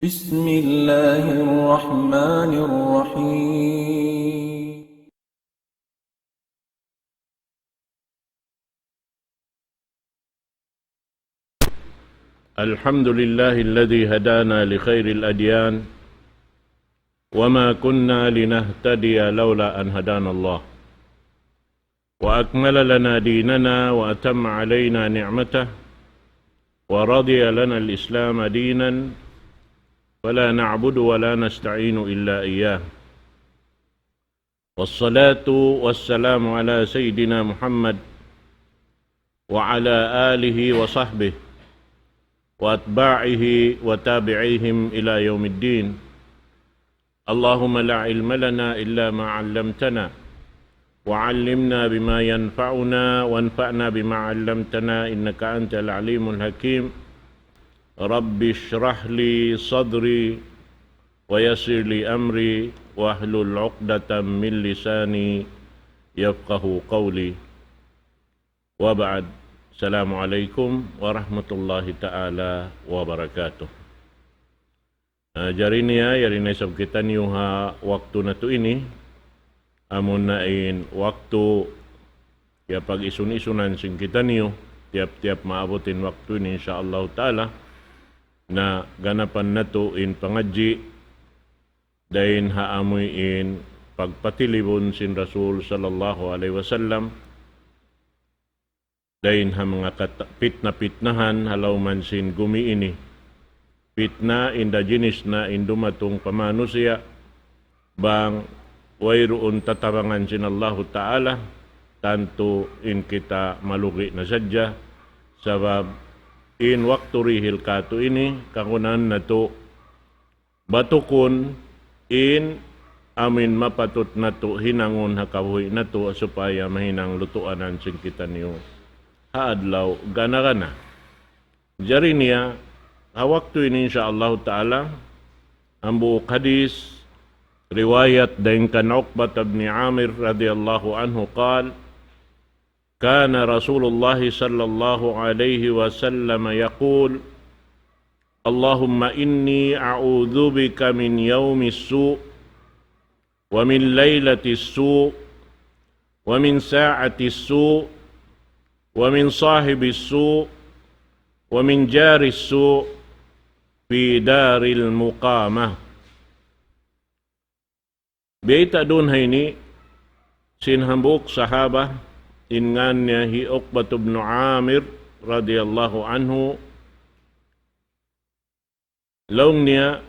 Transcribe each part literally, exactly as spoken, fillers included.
بسم الله الرحمن الرحيم. الحمد لله الذي هدانا لخير الأديان وما كنا لنهتدي لولا أن هدانا الله وأكمل لنا ديننا وأتم علينا نعمته ورضي لنا الإسلام دينا فلا نعبد ولا نستعين إلا إياه. والصلاة والسلام على سيدنا محمد وعلى آله وصحبه وأتباعه وتابعيهم إلى يوم الدين. اللهم لا علم لنا إلا ما علمتنا، وعلمنا بما ينفعنا، وانفعنا بما علمتنا، إنك أنت العليم الحكيم. رب اشرح لي صدري، ويسر لي أمري، واحلل عقدة من لساني يفقه قولي. وبعد، السلام عليكم ورحمة الله تعالى وبركاته. Ah, jari niya, yari na isab kitaniyu ha waktu natu' ini, amu na in waktu ya pag-isun-isunan sin kitaniyu, tiyap-tiyap maabut in waktu ini, insya Allah ta'ala, na ganapan natu' in pangadji', dayn ha amuin pagpatilibun sin Rasul sallallahu alayhi wasallam, dayn ha manga kat-, pitna-pitnahan ha lawm sin gumi ini. Pitna inda jinis na in dumatung pa manusiya', bang wayruun tatabangan sin Allahu Ta'ala, tantu in kita malugi' na sadja, sabab in waktu dihil katu' ini, kagunahan natu' batukun in amuin mapatut natu' hinangun ha kabuhi' natu' supaya mahinang lutuanan sin kitaniyu ha adlaw gana-gana. Jari niya, ha waktu ini insya Allah ta'ala, hambuuk hadis, riwayat dayn kan Uqbah ibn Amir radiyallahu anhu قال: كان رسول الله صلى الله عليه وسلم يقول: اللهم إني أعوذ بك من يوم السوء، ومن ليلة السوء، ومن ساعة السوء، ومن صاحب السوء، ومن جار السوء في دار المقامة. Biyayta' duun ha ini sin hambuuk sahaba, in ngan niya hi Uqbah ibn Amir radiyallahu anhu, laung niya,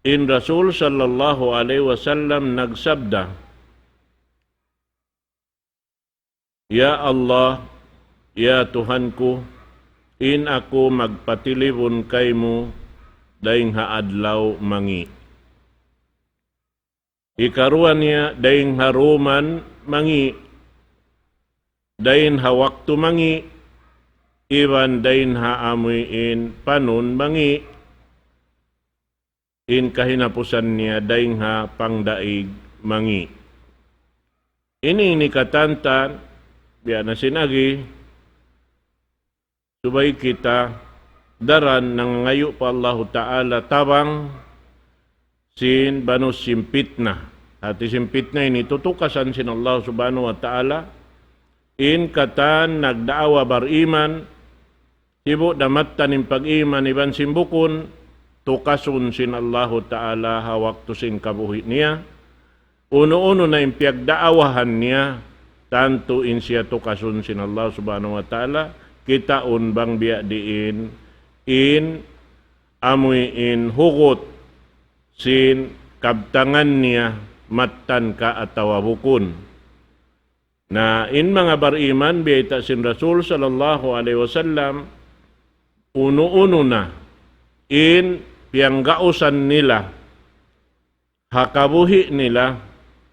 in Rasul sallallahu alayhi wasallam nagsabda, "Ya Allah, ya Tuhan ku, in aku magpatilibun kaymu dayn ha adlaw mangi'." Hikaruwa niya, dayn ha dum mangi', dayn ha waktu mangi', iban dayn ha amuin panun mangi'. In kahinapusan niya dayn ha pangdaig mangi'. Ini, ini katantan, biya' na sin agi, subay kita daran nangangayu' pa Allahu Ta'ala tabang sin banus sin pitna. Hati sin pitna ini tutukasan sin Allah Subhanahu wa Ta'ala, in katan nagdaawa bariman, sibu' da mattan in pag-iman iban sin bukun, tukasun sin Allahu Ta'ala ha waktu sin kabuhi' niya. Unu-unu na in piyagdaawahan niya, tantu in siya tukasun sin Allah Subhanahu wa Ta'ala, kitaun bang biya' diin in amuin hugut sin kabtangan niya, mattan ka atawa bukun. Na in manga bariman, biyayta' sin Rasul sallallahu alayhi wasallam, unu-unu na in piyanggausan nila ha kabuhi' nila,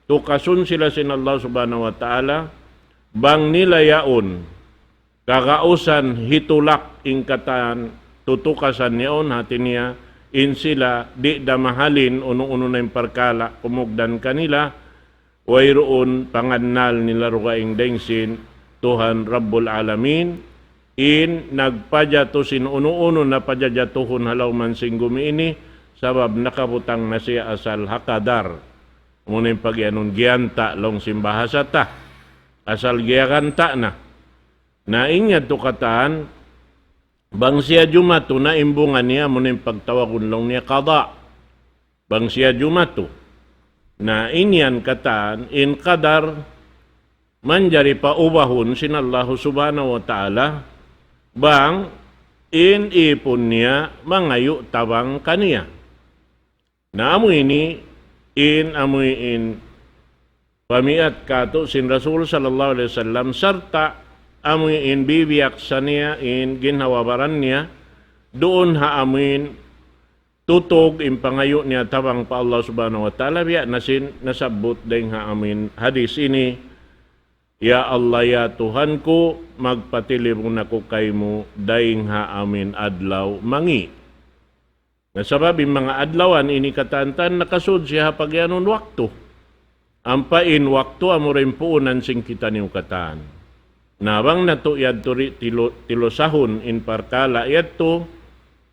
tukasun sila sin Allah Subhanahu wa Ta'ala, bang nila yaun kagausan hitulak in katan tutukasan yaun, hati niya, in sila di' da mahalin unu-unu na in parkala' kumugdan kanila, wayruun pangannal nila dugaing dayn sin Tuhan Rabbul Alamin, in nagpajatu sin unu-unu na pajajatuhun ha lawm sin gumi ini, Sabab nakabutang na siya asal ha qadar. Amu na in pagiyanun giyanta' laung sin bahasa ta. Asal giyaganta' na. Na in yadtu katan, bang siya jumatu na in bunga niya, amu na in pagtawagun laung niya qada. Bang siya jumatu. Na in yan katan, in qadar, manjari paubahun sin Allahu Subhanahu wa Ta'ala, bang in ipun niya mangayu' tabang kaniya. Na amu ini, in amu in pamiat katu' sin Rasul sallallahu alayhi wasallam, sarta' amu in bibiyaksa niya in ginhawa-baran niya, duun ha amu in tutug in pangayu' niya tabang pa Allah Subhanahu wa Ta'ala, biya' na sin nasabbut dayn ha amu in hadis ini, "Ya Allah, ya Tuhan ku, magpatilibun aku kaymu dayn ha amu in adlaw mangi'." Na sabab in manga adlawan ini katan-katan nakasud siya ha pagiyanun waktu. Ampa in waktu amura in puunan sin kitaniyu katan. Na bang natu' yadtu di' tilu-, tilusahun in parkala' yadtu,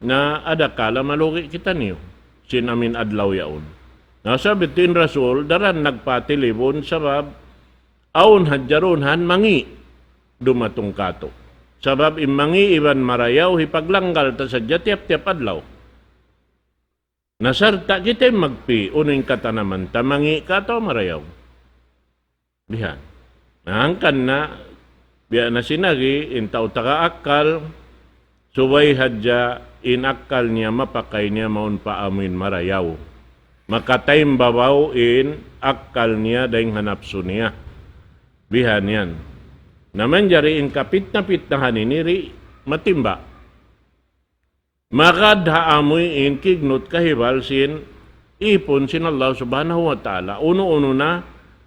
na adakala malugi' kitaniyu sin amu in adlaw yaun. Na sabab in Rasul, daran nagpatilibun sabab awn hadja duun han mangi' dumatung katu'. Sabab in mangi' iban marayaw hipaglanggal ta sadja tiyap-tiyap adlaw. Na sarta' kita in magpi', unu in katanaman ta, mangi' ka atawa marayaw. Bihan. Na hangkan na, biya' na sin agi, in tau taga akkal, subay hadja in akkal niya mapakay niya mawn pa amu in marayaw. Makataymbabaw in akkal niya dayn ha napsu niya. Bihan yan. Na manjari in kapitna-pitnahan ini di' matimba. Magad ha amu in kignut kahibal sin ipun sin Allah Subhanahu wa Ta'ala. Unu-unu na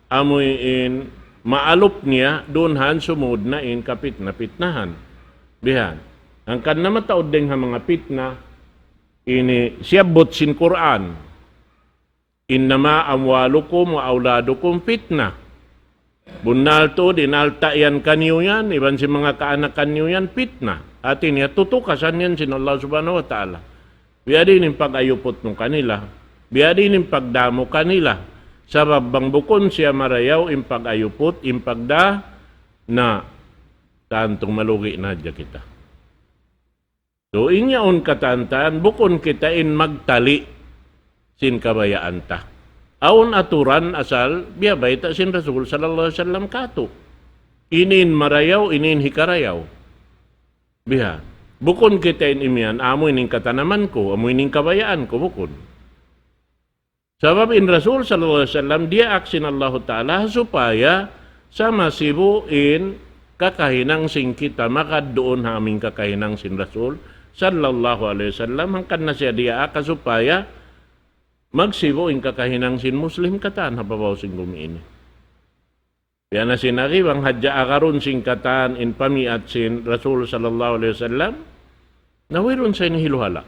amu in maalup niya, duun han sumud na in kapitna-pitnahan. Bihan. Hangkan na mataud dayn ha manga pitna, ini siyabbut sin Qur'an. "Innama amwalukum wa awladukum fitnah." Bunnal tuud in alta' yan kaniyu yan, iban sin manga kaanakan niyu yan, pitna. Hati niya, tutukasan yan sin Allah Subhanahu wa Ta'ala. Biya' diin in pag-ayuput mu kanila. Biya' diin in pagdā mu kanila. Sabab bang bukun siya marayaw, in pag-ayuput, in pagdā, na tantu malugi' na hadja kita. So, in yaun katan-katan, bukun kita in magtali sin kabayaan ta. Awn aturan asal, biyabayta' sin Rasul sallallahu alayhi wasallam katu'. Ini in marayaw, ini in hikarayaw. Biha. Bukun kita in imiyan, amu ini in katanaman ku, amu ini in kabayaan ku, bukun. Sabab in Rasul sallallahu alayhi wasallam diyaak sin Allahu Ta'ala supaya sama sibu' in kakahinang sin kita magad duun ha amu in kakahinang sin Rasul sallallahu alayhi wasallam, hangkan na siya diyaak supaya magsibu' in kakahinang sin Muslim katan ha babaw sin gumi ini. Biya' na sin agi bang hadja agarun sin katan in pamiat sin Rasul sallallahu alayhi wasallam, na wayruun sa ini hiluhala'.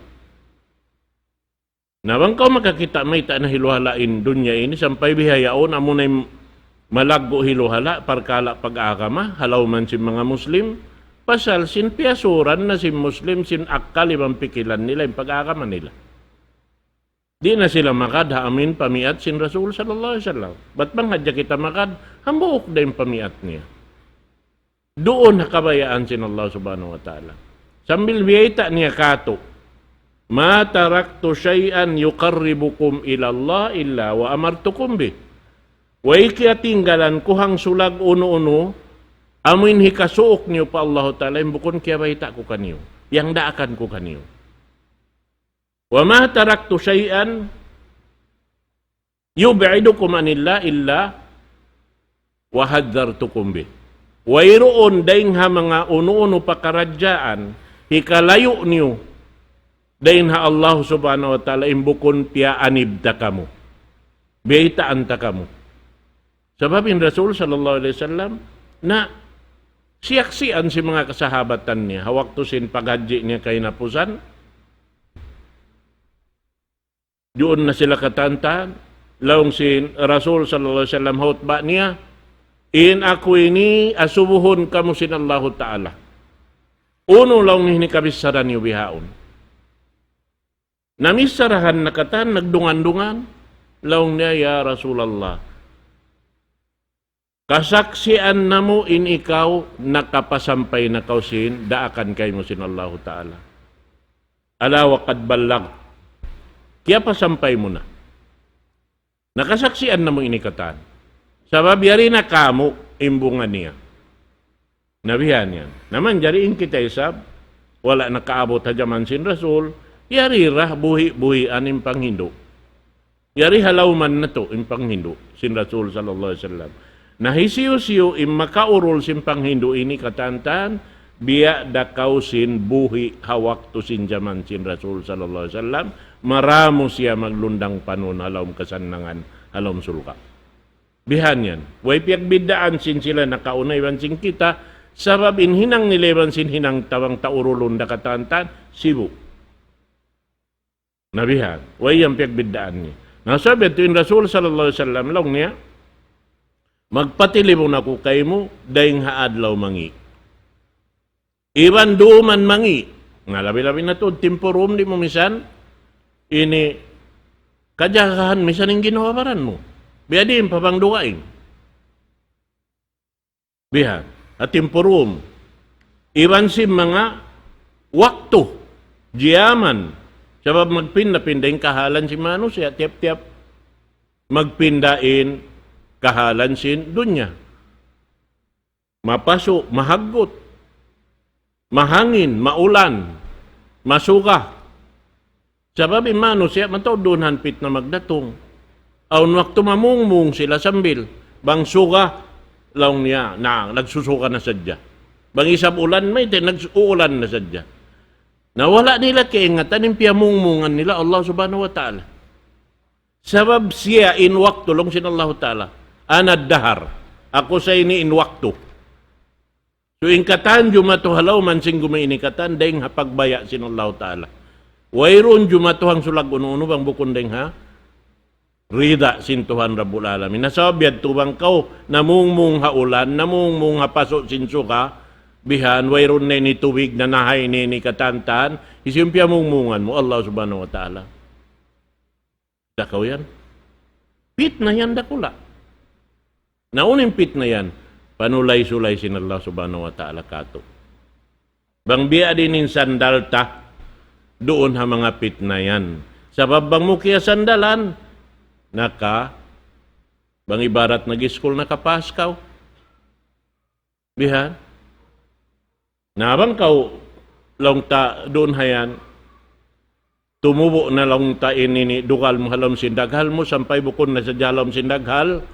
Na bang kaw makakita' mayta' na hiluhala' in dunya ini, sampay bihaun amu na in malaggu' hiluhala', parkala' pag-agama, ha lawm sin manga Muslim, pasal sin piyasuran na sin Muslim, sin akkal iban pikilan nila, in pag-agama nila. Di' na sila magad ha amu in pamiat sin Rasul sallallahu alayhi wasallam. Bat bang hadja kita magad, hambuuk da in pamiat niya. Duun ha kabayaan sin Allah Subhanahu wa Ta'ala. Sambil biyayta' niya katu', "Ma taraktu shay'an yuqarribukum ila Allah illa wa amartukum bih." Way kiyatinggalan ku hangsulag unu-unu, amu in hikasuuk niyu pa Allahu Ta'ala, in bukun kiyabayta' ku kaniyu. Yang daakan ku kaniyu. "Wa ma taraktu shay'an yub'idukum anillah illa wa hadhdhartukum bih." Wayruun dayn ha manga unu-unu pakaradjaan, hikalayu' niyu dayn ha Allah Subhanahu wa Ta'ala, in bukun piyaanib ta kamu. Biyaytaan ta kamu. Sabab in Rasul sallallahu alayhi wasallam, na siyaksian sin manga kasahabatan niya, ha waktu sin paghajji niya kahinapusan, duun na sila katan-katan, laung sin Rasul sallallahu alayhi wasallam ha hutba niya, "In aku ini asubuhun kamu sin Allahu Ta'ala. Unu laung niya in kabissaran niyu bihaun?" Namisarahan na katan, nagdungan-dungan. Laung niya, "Ya Rasulullah, kasaksian namu' in ikaw nakapasampay na kaw sin daakan kaymu sin Allahu Ta'ala. Ala wa qad ballag. Kiyapasampay mu na. Nakasaksian namu' ini katan. Sabab yari na kamu in bunga niya." Na bihan yan. Na manjari in kita isab, wala' nakaabut ha jaman sin Rasul, yari ra buhi'-buhian in panghindu'. Yari ha lawman natu' in panghindu' sin Rasul sallallahu alayhi wasallam. Na hisiyu-siyu in makaurul sin panghindu' ini katantan, biya' da kaw sin buhi' ha waktu sin jaman sin Rasul sallallahu alayhi wasallam, maramu siya maglundang panun ha lawm kasannangan, ha lawm surga'. Bihan yan. Way piyagbiddaan sin sila nakauna iban sin kita, sabab in hinang nila iban sin hinang tabang ta urulun da katantan, sibu'. Na bihan. Way yan piyagbiddaan niya. Na sabab yadtu in Rasul sallallahu alayhi wasallam, laung niya, "Magpatilibun aku kaymu, dayng ha adlaw mangi'. Iban duman mangi'." Na labi-labi na tuud, timpurum di' mu misan, ini, kajagahan misan in ginhawa-baran mu. Biya' diin pa bang dugaing. Bihan, ha timpurum. Iban sin manga waktu, jaman. Sabab magpinda-pinda in kahalan sin manusiya', tiyap-tiyap magpinda in kahalan sin dunya. Mapasu', mahaggut, mahangin, maulan, masuga. Sabab in manusiya' mataud duun han pitna magdatung. Awn waktu mamungmung sila sambil, bang suga, laung niya, na, nagsusuga na sadja. Bang isab ulan, mayta', nag-uulan na sadja. Na wala' nila kaingatan in piyamungmungan nila Allah Subhanahu wa Ta'ala. Sabab siya in waktu, laung sin Allahu Ta'ala. "Ana ad-dahr." Aku sa ini in waktu. So, in katan jumatu ha lawm sin gumi ini katan, dayng ha pagbaya' sin Allahu Ta'ala. Wayruun jumatu hangsulag unu-unu bang bukun dayng ha rida sin Tuhan Rabbul Alamin. Na sabab yadtu bang kaw namungmung ha ulan, namungmung ha pasu' sin suga, bihan, wayruun na ini tubig, nanahay na ini katantan, hisiyu in piyamungmungan mu? Allah Subhanahu wa Ta'ala. Dakula' yan. Pitna yan dakula'. Na unu in pitna yan? Panulay-sulay sin Allah Subhanahu wa Ta'ala katu'. Bang biya' diin in sandal ta, duun ha manga pitna yan. Sabab bang mu kiyasandalan, naka, bang ibarat nag-iskul, nakapass kaw. Bihan. Na bang kaw, laung ta duun ha yan, tumubu' na, laung ta, in ini dugal mu ha lawm sin daghal mu, sampay bukun na sadja ha lawm sin daghal,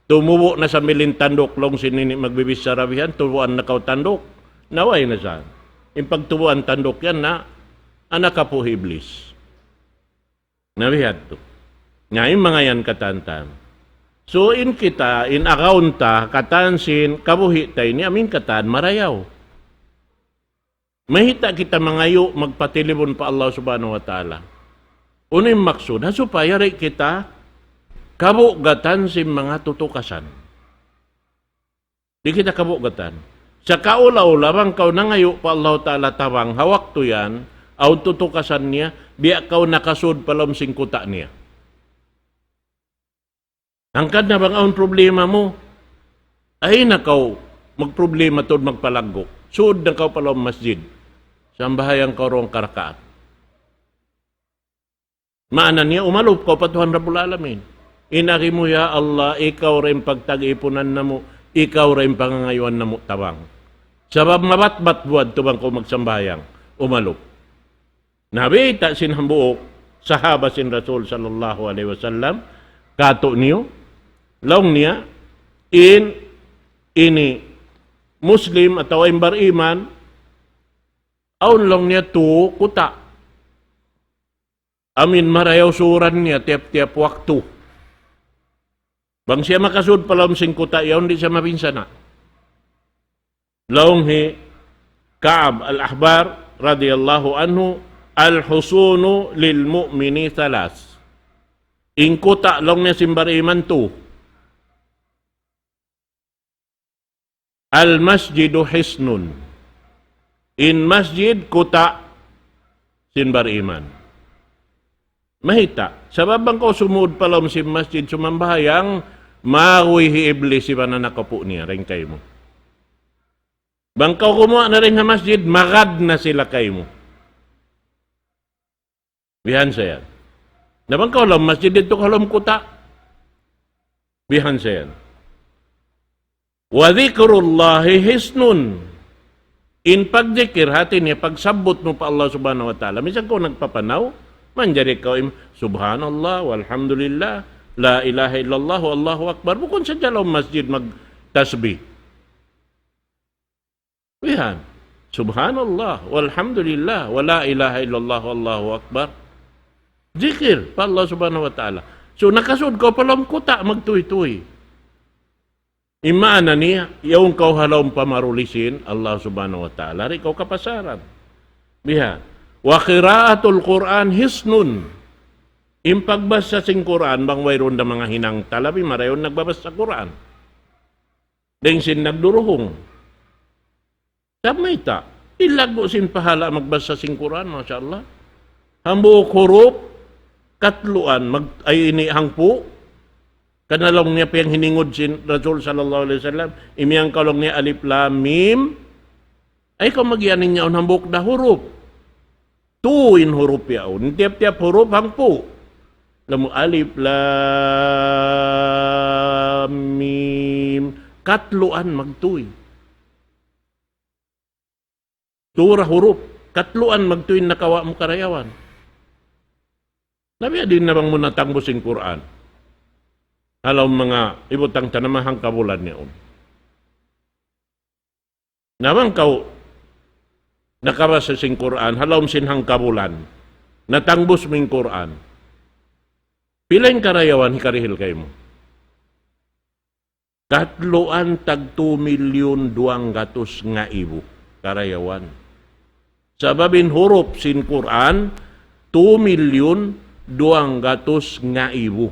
tumubu' na sambil in tanduk, laung sin ini magbibichara, bihan, tubuan na kaw tanduk, na way na sa. In pagtubuan tanduk yan na, anak apu' hi Iblis. Na biya' hādtu. Na in manga yan katantan. So, in kita, in agaun ta, katan sin kabuhi' ta ini, amu in katan marayaw. Mayta' kita mangayu' magpatilibun pa Allah Subhanahu wa Ta'ala. Unu in maksud? Ha supaya di' kita kabugatan sin manga tutukasan. Di' kita kabugatan. Sa' kaula-ula bang kaw nangayu' pa Allahu Ta'ala tabang ha waktu yan, awn tutukasan niya, biya' kaw nakasud pa lawm sin kuta' niya. Hangkan na bang awn problema mu, ayaw na kaw magproblema tuud magpalaggu'. Sud na kaw pa lawm masjid. Sambahayang kaw duwa karakaat. Maana niya, umalup kaw pa Tuhan Rabbul Alamin. In agi mu, "Ya Allah, ikaw ra in pagtag-ipunan namu', ikaw ra in pangangayuan namu' tabang." Sabab mabatbat buwat tu bang kaw magsambahayang, umalup. Na bayta' sin hambuuk sahaba sin Rasul sallallahu alayhi wasallam, katu' niyu, laung niya, in ini Muslim atawa in bariman, awn laung niya tu kuta'. Amu in marayaw suran niya tiyap-tiyap waktu. Bang siya makasud pa lawm sin kuta' yaun, di' siya mabinsana'. Laung hi Ka'ab al-Ahbar radiyallahu anhu, "الحصون للمؤمن ثلاث." In kuta' laung niya sin bariman tu. "المسجد حصن." In masjid kuta' sin bariman. Mayta'? Sabab bang kaw sumud pa lawm sin masjid sumambahayang, maguy hi Iblis iban anak apu' niya, dayn kaymu. Bang kaw gumuwa' na dayn ha masjid, magad na sila kaymu. Bihan sa yan. Na bang kaw ha lawm masjid, didtu kaw ha lawm kuta'. Bihan sa yan. وذكر الله حصن. In pagdikir, hati niya, pagsabbut mu pa Allah Subhanahu wa Ta'ala. Misan kaw nagpapanaw, manjari kaw im-, Subhanallah, walhamdulillah, la ilaha illallah, wallahu akbar. Bukun sadja ha lawm masjid magtasbih. Bihan. Subhanallah, walhamdulillah, wa la ilaha illallah, wallahu akbar. Dikir pa Allah Subhanahu wa Ta'ala. So, nakasud kaw pa lawm kuta', magtuy-tuy. In maana niya, yaun kaw ha lawm pamarulisin Allah Subhanahu wa Ta'ala, di' kaw kapasaran. Bihan. وقراءة القرآن حصن. In pagbasa sin Qur'an, bang wayruun da manga hinang ta, labi marayaw in nagbabasa Qur'an. Dayn sin nagduruhung. Sa' mayta', in laggu' sin pahala' magbasa sin Qur'an, masha Allah. Hambuuk hurup, katluan, mag-, ay ini hangpu', karna' laung niya piyaghiningud sin Rasul sallallahu alayhi wasallam, imiyan kaw laung niya alif lam mim, ay kaw magiyan in yaun hambuuk da hurup. Tū in hurup yaun, tiyap-tiyap hurup hangpu'. Laung mu alif lam mim, katluan magtūy. Tū ra hurup, katluan magtūy in nakawa' mu karayawan. Na biya' diin na bang mu natangbus in Qur'an? Ha lawm manga ibutang ta na mahangkabulan yaun. Na bang kaw nakabasa sin Qur'an, ha lawm sin hangkabulan, natangbus mu in Qur'an. Pila in karayawan hikarihil kaymu? Katluan tag tū milyun duwanggatus ngaibu karayawan. Sabab in hurup sin Qur'an, tū milyun duwanggatus ngaibu.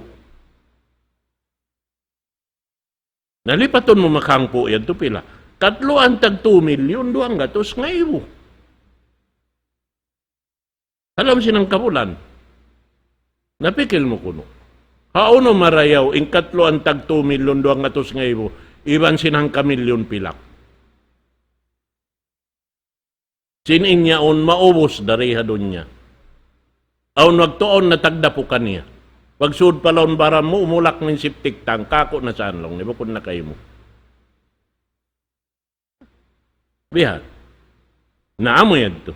Na lipatun mu makahangpu' yan tu pila? Katluan tag tū milyun duwanggatus ngaibu. Ha lawm sin hangkabulan. Na pikil mu kunu'. Hawnu marayaw in katluan tag tū milyun duwanggatus ngaibu, iban sin hangkamilyun pilak. Sin in yaun maubus dari ha dunya. Awn waktu awn na tagdapu kaniya. Pagsud pa lawm baran mu, umulak na in septic tank, kāku' na saan laung niya, bukun na kaymu. Bihan. Na amu yadtu.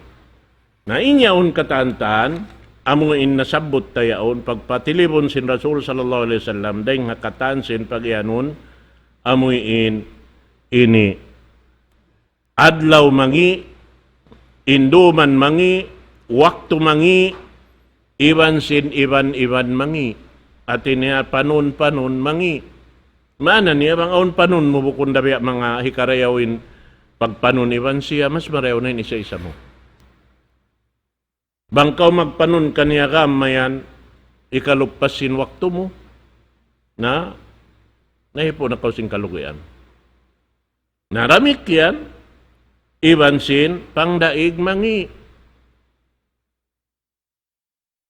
Na in yaun katān-katān, amu in nasabbut ta yaun, pagpatilibun sin Rasul sallallahu alayhi wasallam, dayng ha katān sin pagiyanun, amu in ini. Adlaw mangi', induman mangi', waktu mangi', iban sin iban-iban mangi'. Hati niya panun-panun mangi'. Maana niya bang awn panun mu bukun da biya' manga hikarayaw in pagpanun iban siya, mas marayaw na in isa-isa mu. Bang kaw magpanun kaniya gam mayan, ikaluppas sin waktu mu, na, nahipu' na kaw sin kalugian. Na damikkiyan, iban sin pangdaig mangi'.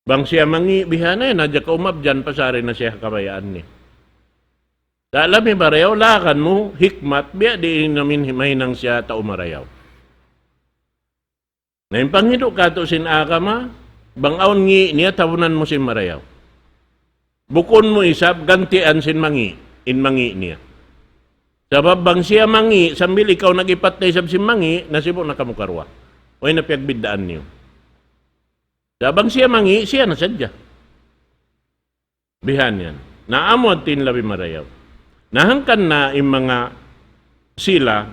Bang siya mangi' bihanay, na hadja kaw umabyan pasari na siya kabayaan niya. Sa' labi marayaw, lakan mu, hikmat, biya' diin amin mahinang siya tau marayaw. Na in panghindu' katu' sin agama, bang awn ngi' niya tabunan mu sin marayaw. Bukun mu isab gantian sin mangi', in mangi' niya. Sabab bang siya mangi', sambil ikaw nag-ipat na isab sin mangi', nasibu' na kamu karuwa. Way na piyagbiddaan niyu. Sa' bang siya mangi', siya na sadja. Bihan yan. Na amu in labi marayaw. Na hangkan na in manga sila,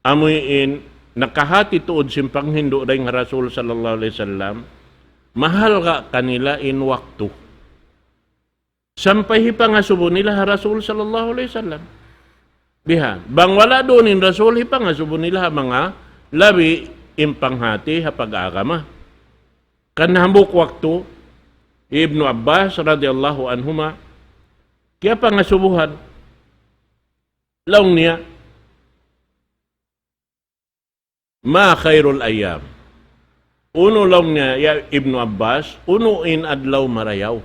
amu in nakahati tuud sin panghindu' dayn ha Rasul sallallahu alayhi wasallam, mahalga' kanila in waktu. Sampay hipangasubu nila ha Rasul sallallahu alayhi wasallam. Bihan. Bang wala' duun in Rasul, hipangasubu nila ha manga labi in panghati ha pag-agama. Kan hambuuk waktu, Ibnu Abbas radiyallahu anhuma, kiyapangasubuhan, laung niya, ما خير الأيام؟ Unu laung niya, ya Ibnu Abbas, unu in adlaw marayaw?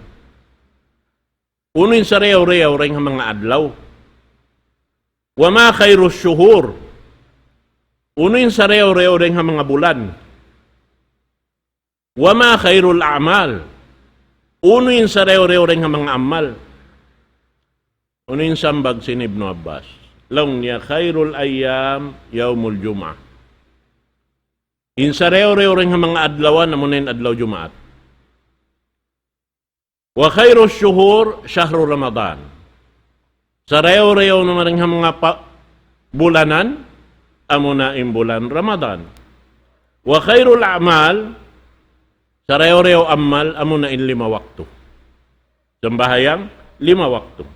Unu in sarayaw-rayaw dayn ha manga adlaw? وما خير الشهور؟ Unu in sarayaw-rayaw dayn ha manga bulan? وما خير الأعمال؟ Unu in sarayaw-rayaw dayn ha manga amal? Unu in sambag sin Ibnu Abbas? Laung niya, خير الأيام يوم الجمعة. In sarayaw-rayaw dayn ha manga adlawan, amuna in adlaw Jumaat. وخير الشهور شهر رمضان. Sarayaw-rayaw na dayn ha manga pa-, bulanan, amuna in bulan Ramadan. وخير الأعمال, sarayaw-rayaw amal, amuna in lima waktu. Sambahayang lima waktu.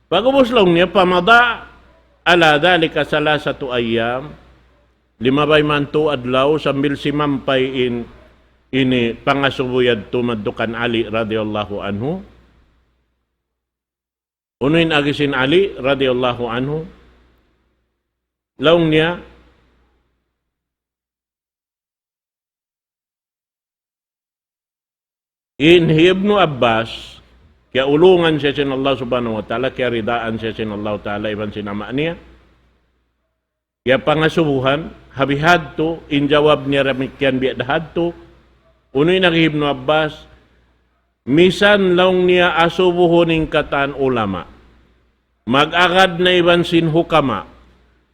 Pag'ubus laung niya, فمضى على ذلك ثلاثة أيام. Limabay man tū adlaw sambil simampay in, ini pangasubu yadtu madtu kan Ali radiyallahu anhu. Unu in agi sin Ali radiyallahu anhu? Laung niya, in hi Ibnu Abbas, kiyaulungan siya sin Allah Subhanahu wa Ta'ala, kiyaridaan siya sin Allah Ta'ala, iban sin ama' niya. Kiyapangasubuhan, ha bihadtu, in jawab niya damikkiyan biya' da hadtu, unu in agi hi Ibnu Abbas, misan laung niya asubuhun in katan ulama. Mag-agad na iban sin hukama,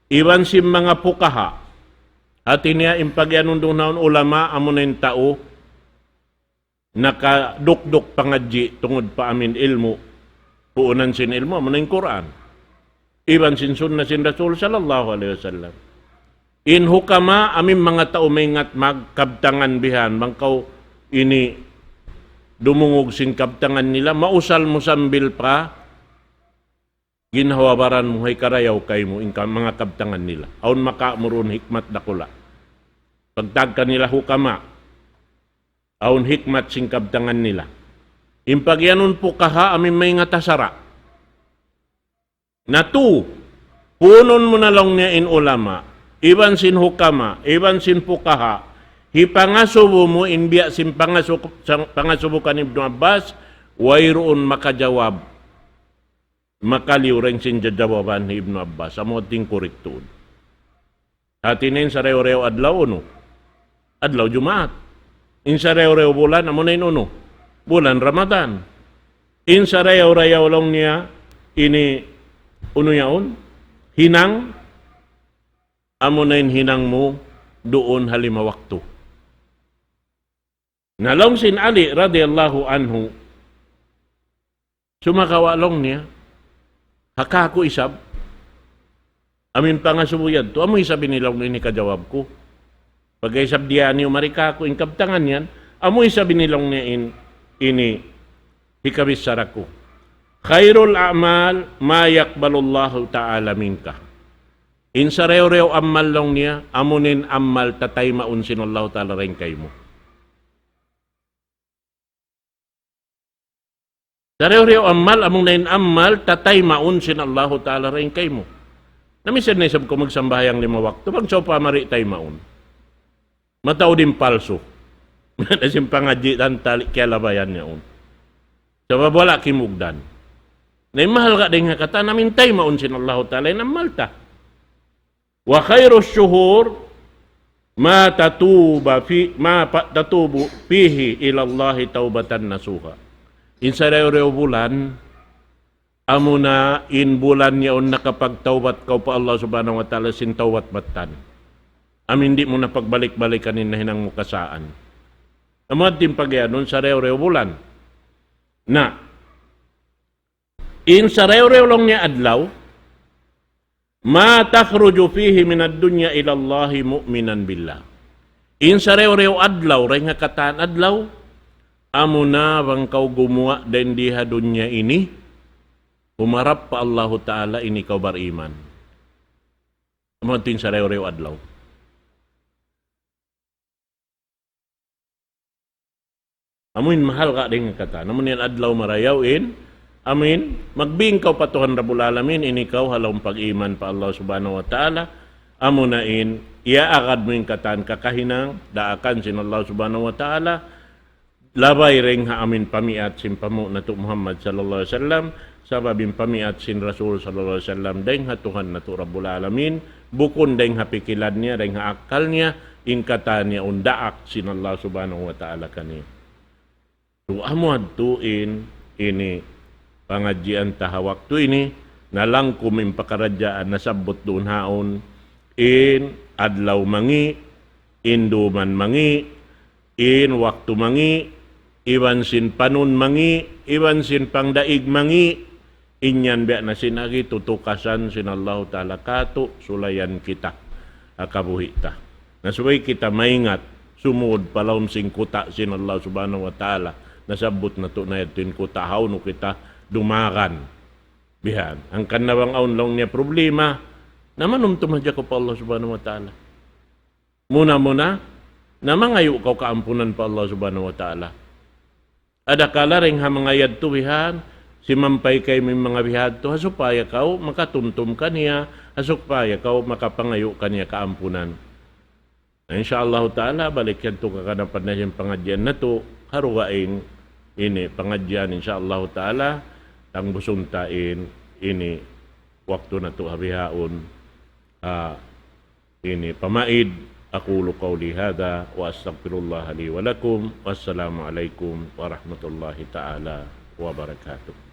iban sin manga pukaha. Hati niya, in pagiyanun duun naun ulama, amuna in tau nakadukduk pangadji' tungud pa amin ilmu', puunan sin ilmu', amuna in Qur'an. Iban sin sunna sin Rasul sallallahu alayhi wasallam. In hukama, amin manga tau maingat magkabtangan bihan, bang kaw ini dumungug sin kabtangan nila, mausal mu sambil pa ginhawa-baran mu, hay karayaw kaymu, in ka-, manga kabtangan nila. Awn makawa' mu duun hikmat dakula'. Pagtawag kanila hukama, awn hikmat sin kabtangan nila. In pagiyanun pukaha, amin maingat ha sara'. Na tū, puunun mu na laung niya in ulama, iban sin hukama, iban sin pukaha, hipangasubu mu in biya' sin pangasu-, sang-, pangasubu kan Ibnu Abbas, wayruun makajawab makaliyu dayn sin jajawaban hi Ibnu Abbas, amu in kurektuun. Hati niya in sarayaw-rayaw adlaw unu? Adlaw Jumaat. In sarayaw-rayaw bulan, amuna in unu? Bulan Ramadan. In sarayaw-rayaw laung niya, ini unu yaun? Hinang, amuna in hinang mu duun ha lima waktu. Na laung sin Ali radiyallahu anhu, sumagawa' laung niya, ha kāku' isab, amu in pangasubu yadtu, amu isab ini laung niya in hikajawab ku. Pagka isab diyan niyu mari kāku' in kabtangan yan, amu isab ini laung niya in, ini hikabichara ku. خير الأعمال ما يقبل الله تعالى منك. In sarayaw-rayaw amal laung niya, amu in amal tataymaun sin Allahu Ta'ala dayn kaymu. Sarayaw-rayaw amal, amuna in amal tataymaun sin Allahu Ta'ala dayn kaymu. Na misan na isab kaw magsambahayang lima waktu, bang sawpama di' taymaun. Mataud in palsu. Na sin pangadji' tantali kiyalabayan niya yaun. Sabab wala' kimugdan. Na in mahalga' dayn ha katan, amu in taymaun sin Allahu Ta'ala in amal ta. وخير الشهور ما تتوب في، ما ف-، تتوب فيه إلى الله توبة نصوحا. In sarayaw-rayaw bulan, amuna in bulan yaun nakapagtawbat kaw pa Allah Subhanahu wa Ta'ala sin tawbat mattan. Amu in di' mu na pagbalik-balikan in nahinang mu kasaan. Amu in pagiyanun sarayaw-rayaw bulan. Na, in sarayaw-rayaw laung niya adlaw, ما تخرج فيه من الدنيا إلى الله مؤمنا بالله. In sarayaw-rayaw adlaw, dayn ha katan adlaw, amuna bang kaw gumuwa' dayn di ha dunya ini, humarap pa Allahu Ta'ala ini kaw bariman. Amu in sarayaw-rayaw adlaw. Amu in mahalga' dayn ha katan. Amu in adlaw marayaw in. Amu in, magbing kaw pa Tuhan Rabbul Alamin, ini kaw ha lawm pag-iman pa Allah Subhanahu wa Ta'ala. Amuna in, iyaagad mu in katan kakahinang, daakan sin Allah Subhanahu wa Ta'ala, labay dayn ha amin pamiat sin panghu' natu' Muhammad sallallahu alayhi wasallam, sabab in pamiat sin Rasul sallallahu alayhi wasallam, dayn ha Tuhan natu' Rabbul Alamin, bukun dayn ha pikilan niya, dayn ha akal niya, in katan niya undaak sin Allah Subhanahu wa Ta'ala kaniya. Duwa mu adtu in, ini, pangadjian ta ha waktu ini, nalangkum in pakaradjaan nasabbut duun haun, in adlaw mangi', in duman mangi', in waktu mangi', iban sin panun mangi', iban sin pangdaig mangi', in yan biya' na sin agi tutukasan sin Allahu Ta'ala katu', sulayan kita, ha kabuhi' ta. Na subay kita maingat, sumud pa lawm sin kuta' sin Allah Subhanahu wa Ta'ala, nasabbut natu' na yadtu in kuta' hawnu kita dumagan. Bihan, hangkan na bang awn laung niya problema, na manumtum hadja kaw pa Allah Subhanahu wa Ta'ala. Muna-muna, na mangayu' kaw kaampunan pa Allah Subhanahu wa Ta'ala. Adakala dayn ha manga yadtu bihan, simampay kaymu in manga bihadtu, ha supaya kaw makatumtum kaniya, ha supaya kaw makapangayu' kaniya kaampunan. Na, insya Allahu Ta'ala, balik yadtu kakanapan na sin pangadjian natu', ha dugaing ini pangadjian, insya Allahu Ta'ala, tangbusun ta in ini waktu natu' ha bihaun, ha ini pamaid. أقول قولي هذا وأستغفر الله لي ولكم. والسلام عليكم ورحمة الله تعالى وبركاته.